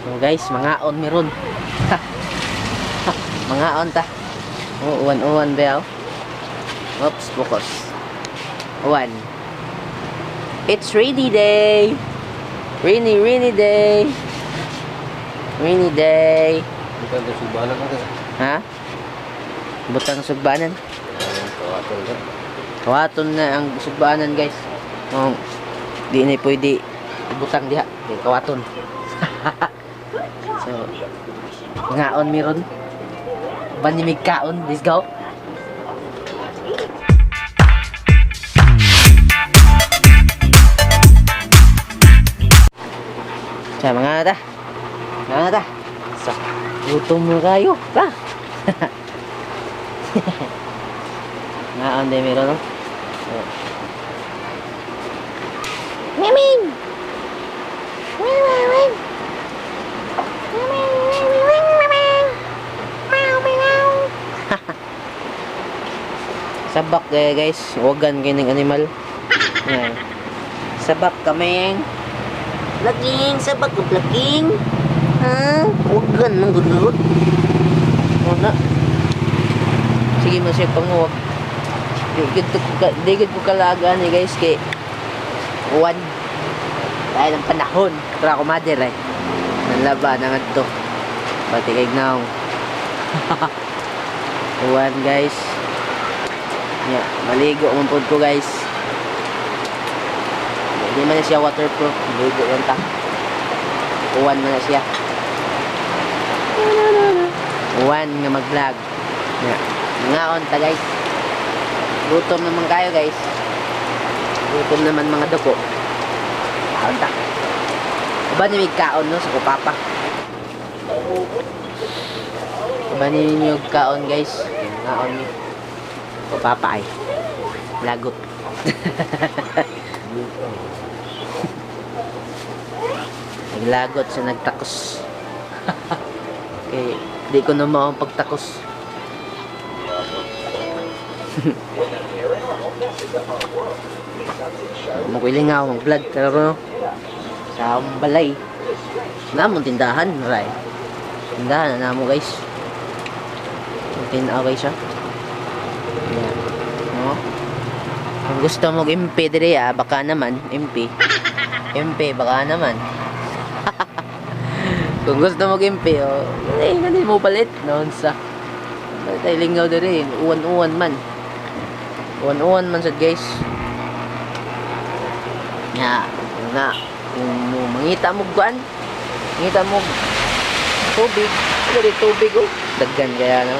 So guys, mangaon meron. Mangaon ta. Oh, uwan-uwan ba? Oops, focus. Uwan. It's rainy day. Rainy, rainy day. Rainy day. Bukan sa subanan ka. Ha? Butang sugbanan. Kawaton ka. Kawaton na ang sugbanan, guys. Oh, di na pwede ibutang diha. Di kawaton. So, ngaon meron. Banimig kaon. Let's go. Sa mga ta. Mga ta. Sa gutom mo kayo. Ta. Ngaon din meron, no? Oh. Miming! Miming! Miming! Miming! Meow, meow. Sabak kaya, guys, wagan kayo ng animal. Yan. Sabak kaming. Laging, sabak ko laging. Ha? Wagan mang gudurot. Wala. Sige mo siya panguwag. Di gud ko kalaga ni, guys, kay uwan. Dahil ang panahon. Pero ako mother eh. Nanlaba na nga to. Pati kay naong. Uwan, guys. Yeah, maligo man pod ko, guys. Hindi man na siya waterproof. Maligo lang ta. Uwan man na siya. Uwan nga mag-vlog. Yeah. Ngaon ta, guys. Gutom naman kayo, guys. Gutom naman mga duko. Kaon ta. Uban ni mig kaon no sa kupapa. Uban ninyo kaon, guys. Ngaon ni. Kupapa ay. Lagot. Naglagot sa nagtakos. Okay, di ko na maong pagtakos. Magwilingaw, mag-vlog pero no? Sa akong balay. Namong tindahan, right? Tindahan na namo, guys. Tinaw guys siya. Yan. No? Kung gusto mo MP dire ah, baka naman MP. MP baka naman. Kung gusto mo MP, oh, eh, hindi mo palit noon sa tayo lingaw dire, uwan-uwan man. Uwan-uwan man sad, guys. Nga, nga, kung mo mangita mo kuan, mangita mo tubig, dili tubig oh, daggan kaya no.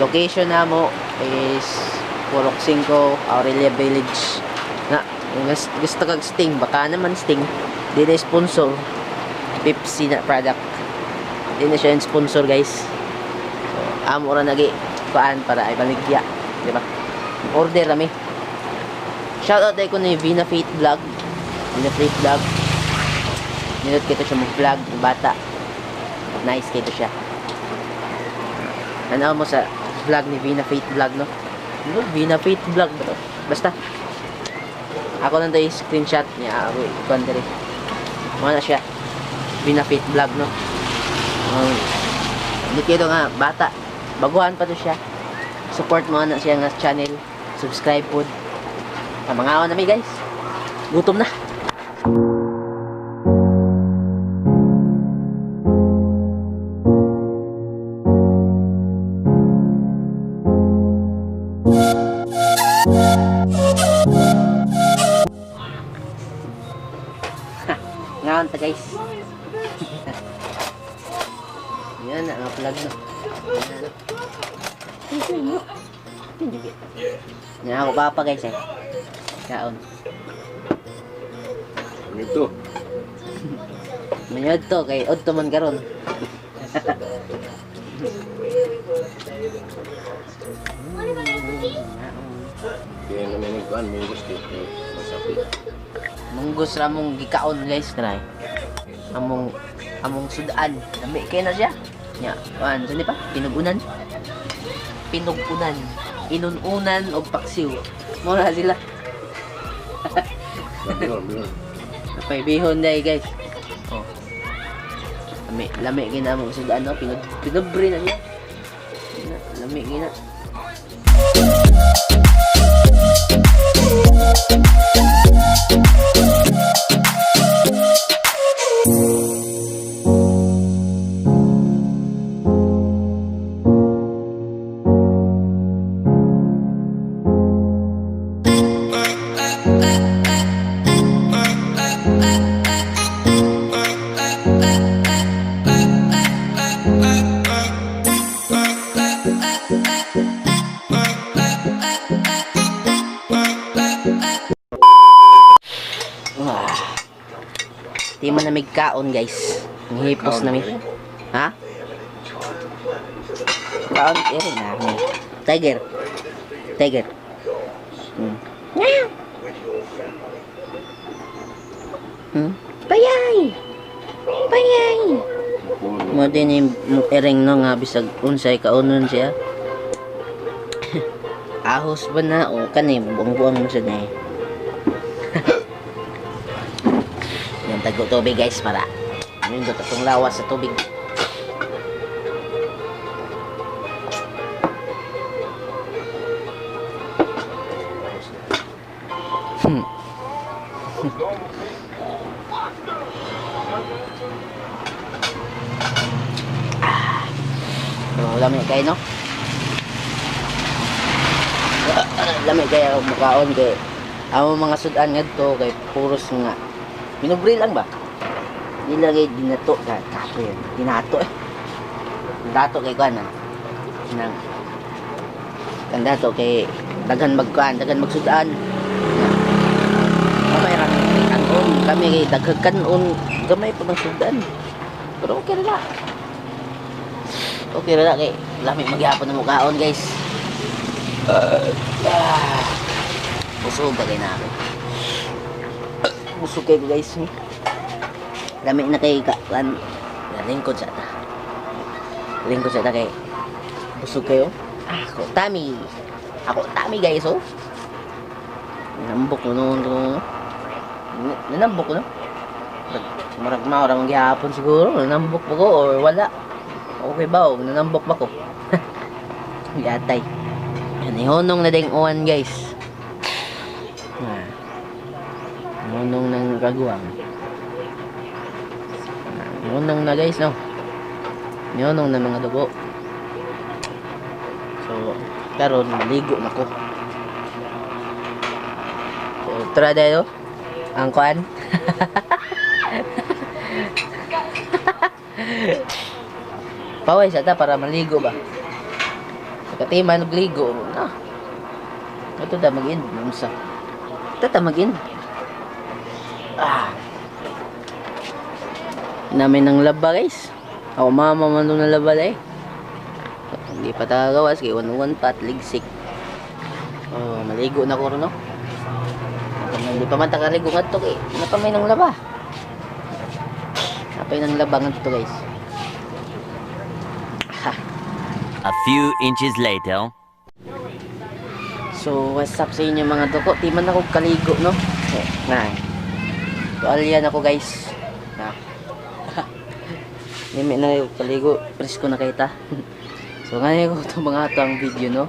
Location namo is Purok 5, Aurelia Village. Na, kung gusto kag Sting, baka naman Sting. Di na sponsor. Pepsi na product. Di na siya yung sponsor, guys. So, amo ra nagi kuan para ay baligya, di ba? Order rami. Shout out ko ni Vina Faith Vlog. Vina Faith Vlog. Nindot kito siya mag-vlog, bata. Nice kito siya. Tanaw mo sa vlog ni Vina Faith Vlog, no? Ano? Vina Faith Vlog ba to? Basta. Ako lang tayo screenshot niya. Ako, ikuan diri. Mga na siya. Vina Faith Vlog, no? Hindi kito nga, bata. Baguhan pa to siya. Support mo na siya nga channel. Subscribe po. Pamangaon na mi, guys. Gutom na. Ngaon ta, guys. Yan na, ang vlog no. Yan ako papa, guys eh. Kaon. Ito. Manyod to kay odto man karon. Kaya namin nagkuhan, munggos dito. Masapit. Munggos ra mong gikaon, guys, try. Among sudan. Lami kay na siya. Nya, kuan, saan pa? Pinugunan. Pinugunan. Inununan og paksiw. Mo na sila. Bihon, bihon. Napay bihon dai, guys. Oh. Lami, lami gina mo sudan, no? Pinubre na niya. Lami gina. Wah. Di man na kaon, guys. Ang hipos na mi. Ha? Kaon ere na mi. Tiger. Tiger. Meow. Payay. Payay. Mo din yung ereng no nga bisag unsay kaunon siya. Ahos ba na o kani buang-buang mo siya na eh. Yung tago tubig, guys, para nindot atong lawas sa tubig. Pero lami kayo, no? Lami kayo mukaon kay ang mga sudan ngadto kay puros nga minubril lang ba? Nilagay dinato ka kato yun. Dinato eh. Dato kay kuan na. Nang kandato kay daghan magkuan, daghan magsudan. Gamay ra kanon kami kay daghang kanon, gamay pa ng sudan. Pero okay ra na. Okay ra na kay lami magyapon na mukaon, guys. Busog ba kay na ako? Busog kayo, guys. Lami na kay kuan. Lingkod sa ta. Lingkod sa ta kay busog kayo. Ako tami. Ako tami, guys, oh. Nanambok ko noon ko. Nanambok ko no. Murag mao ra man gihapon siguro. Nanambok ba ko or wala? Okay ba o nanambok ba ko? Yatay. Yan, ihunong na ding uwan, guys. Ah. Ihunong ng kagwang. Ihunong na, guys, no. Ihunong na mga dugo. So, karon maligo na ko. So, tara tayo. Ang kuan. Paway sa ta para maligo ba. Pagkatiman og ligo na. Ito ta mag-in unsa. Ito ta mag-in. Ah. Namin ng laba, guys. Ako mama man ng laba eh. Hindi pa tagagawas kay uwan-uwan pa at ligsik. Oh, maligo na ko ron, no. Hindi pa man takaligo ngadto kay napamay ng laba. Napay ng laba ngadto, guys. Ha. A few inches later. So, what's up sa inyo mga duko? Di man ako kaligo, no? Na. Tuwalya na ko, guys. Na. Nimi na ko kaligo. Presko na kita. So, ngayon ko itong mga ito ang video, no?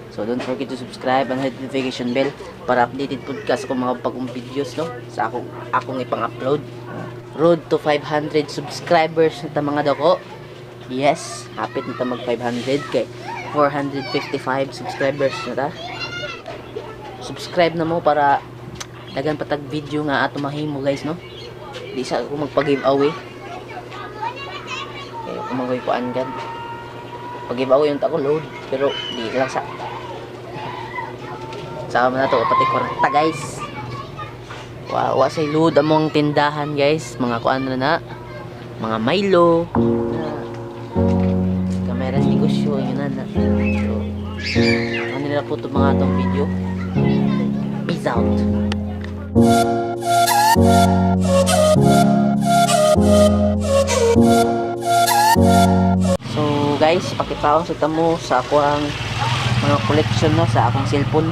So, don't forget to subscribe and hit notification bell para updated podcast ako mga bagong videos, no? Sa akong ipang-upload. Road to 500 subscribers na ta mga doko. Yes, hapit na ta mag 500 kay 455 subscribers na ta. Subscribe na mo para daghan pa tag video nga ato mahimo, guys, no. Di sa ako magpa-giveaway. Kaya kung magoy kuan gad. Pag-giveaway yung ta ko load pero di lang sa sama na to pati kwarta, guys. Wa wa say load among tindahan, guys, mga kuan na na. Mga Milo. Kamera negosyo yun na na. So, ano nila po itong mga itong video. Peace out. So guys, pakitaon sa tamo sa ako ang mga collection, no, sa akong cellphone.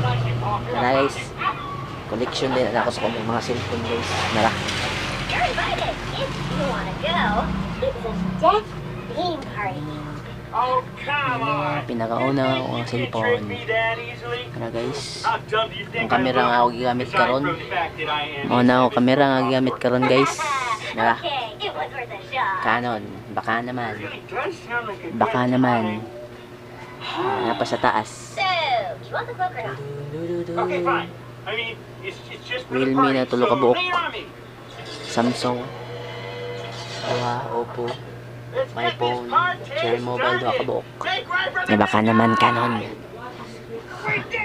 Nara, guys. Collection din na ako sa akong mga cellphone, guys. Nara. You're invited if you wanna go. It was a death theme party. Oh, come on. Pinakauna ko ang You can't trick cellphone. me that easily. Ano, guys? How dumb do you think Ang camera I nga look? ako gigamit Aside karon. from the fact that I am Mao na ako camera nga gigamit karon, guys. Nara. Okay, it was worth a shot. Canon. Baka naman. Really does sound like a good Baka naman. time. Ah, napa sa taas. So, you want the cloak or not? Okay, fine. I mean, it's just for the Realme party, na tulo ka so buok. lay it on me. Samsung. Duha, Oppo. Let's My get this phone. party Cherry Mobile, duha ka started. buok. Make way for the Na baka big naman guy. Canon. We did